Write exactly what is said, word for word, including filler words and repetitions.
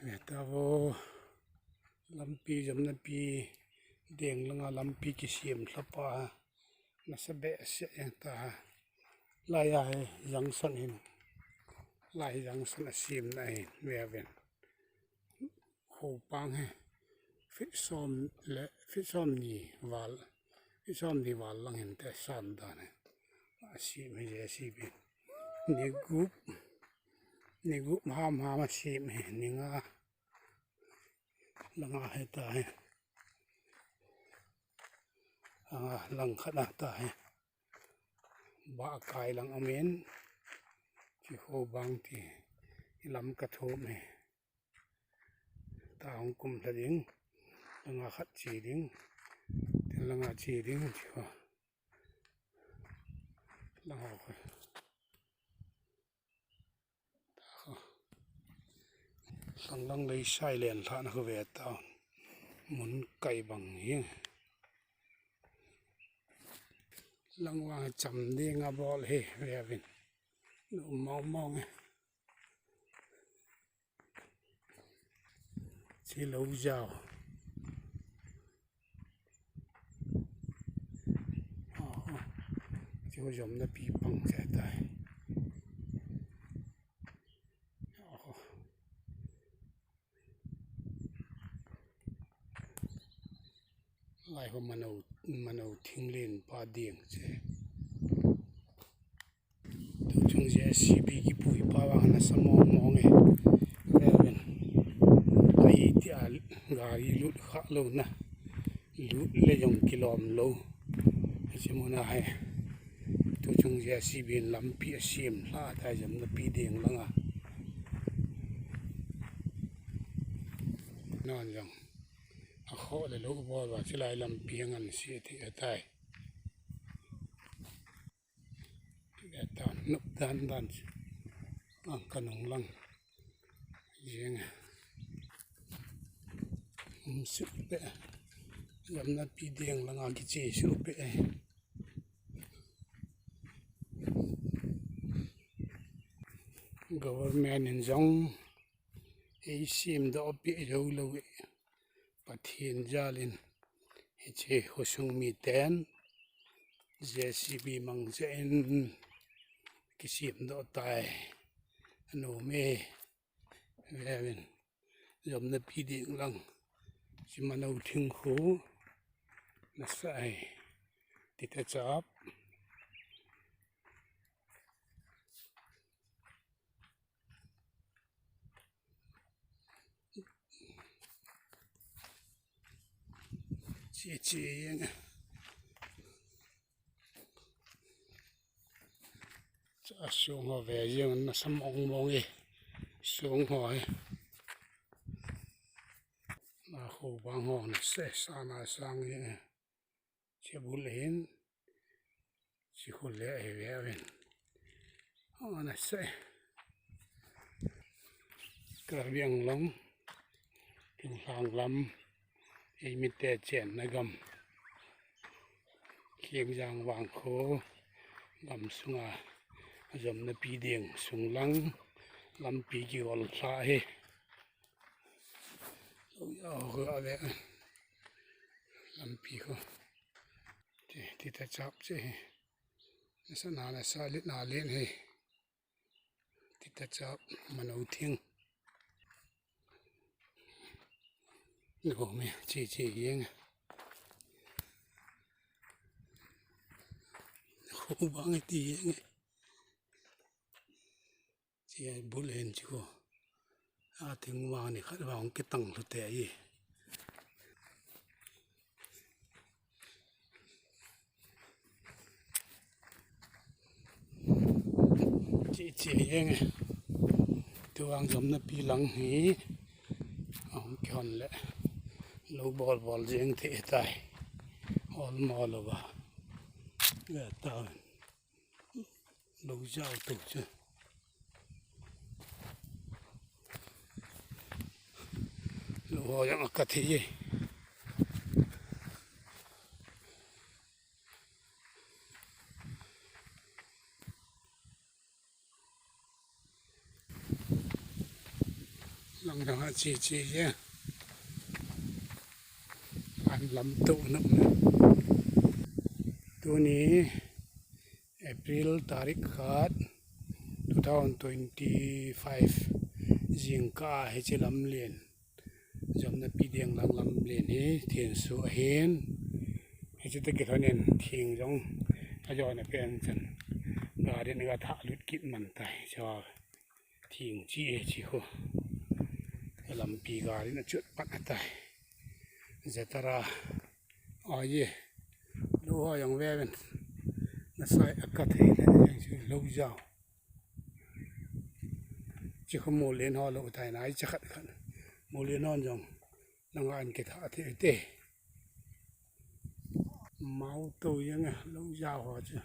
Ve tauvo, lampi, Jamnapi deng langa lampi kisem lhapa, nasa behseh ta. Lai a hi junction hin, lai junction a semna hin, ve ven. Khopang hi feet som le, feet som ni val, feet som ni val lang hin te san dan hi. Asem hi JCB. Ni gup, ni gup ham ham asem hi, ni nga langa hi ta hi. Anga lang khat a ta hi. Ba kai lang amen. Chi ho bang ti. Ilam ka thum hi. Ta hung kum lha ding. Langa khat che ding. Tin langa che ding. Chi ho. Langa khat. Lhang lang lei sai len lhah na khu ve ta. Mun kai bang hi. Lang vang cham ding a bol hi ve vin. Nu mong mong hi. Chi lo jao. Oho. Chu Jamnapi pang che tai. Oho. Lai ho mano, mano thing len pa ding che. Tuchung JCB kipui pa vang nasa mong mong e. Ve vin. Ai ti a gari lut kha lo na. Lut le jong kilom lo. Hiche mun a hi. Tuchung JCB in lampi asem lha ta Jamnapi deng langa. Non jong. Akhoh le lo bol va chilai lampi ngan se ti atai. Ve ta nop dan dan. Ang kanung lang. Jeng. Um, suh pe. Jamnapi deng langa kiche suh pe. Government in jong ei sem doh pe jou lou e. Pathen jal in hiche khosung miten JCB mangcha in kisem doh tai. Anom e. Ve vin. Jamnapi deng lang. Chi mano thing khu. Nasa e. Tita chap. Chi chi jeng. Cha sung ho ve jeng nasa mong mong e. Sung ho e. Na ho bang ho nasa sa na sang e. Chi bul hin. Chi khu le e ve vin. Ana se. Karbi Anglong. Thinglhang lam. Eimite chenna gam. Khengjang vangkho. Gam sunga. Jamnapi deng sung lang. Lampi kihol lha hi. Lo jao khu ave. Lampi khu. Ti, tita chap che hi. Nasa na nasa len na len hi. Tita chap mano thing. Lo me chi chi jeng. Ho bang ti jeng. Chi bul hin chi khu. A thing vang ni khat vang kitang lhu te ai. Chi chi jeng e. Tu vang Jamnapi lang hi. Ahung kihon le. Lo bol bol jeng thei tai. Ol mo lo ba. Ve ta. Lo jao to chu. Lo ho jong aka thei e. Lang lang a chi chi ye. An lam tu nup na. Tuni April tarik khat, two thousand twenty-five, jingkah a hiche lamlen, Jomnapi deng lang lamlen hi thensu ahin. Hiche toh kilhonin thing jong ajona pen chan garden a gathah lut kit man tai. Cho thing chi e chi khu. Lampi garden a chut pat atai. Jatara. Aye. Lou ho jong veven. Nasai a ka thei le jeng chu lou jao. Chi khu molen ho lou tai nai cha khat khat. Molen ho jong. Nang an kithah thei te. Mau to jeng a lou jao ho chu.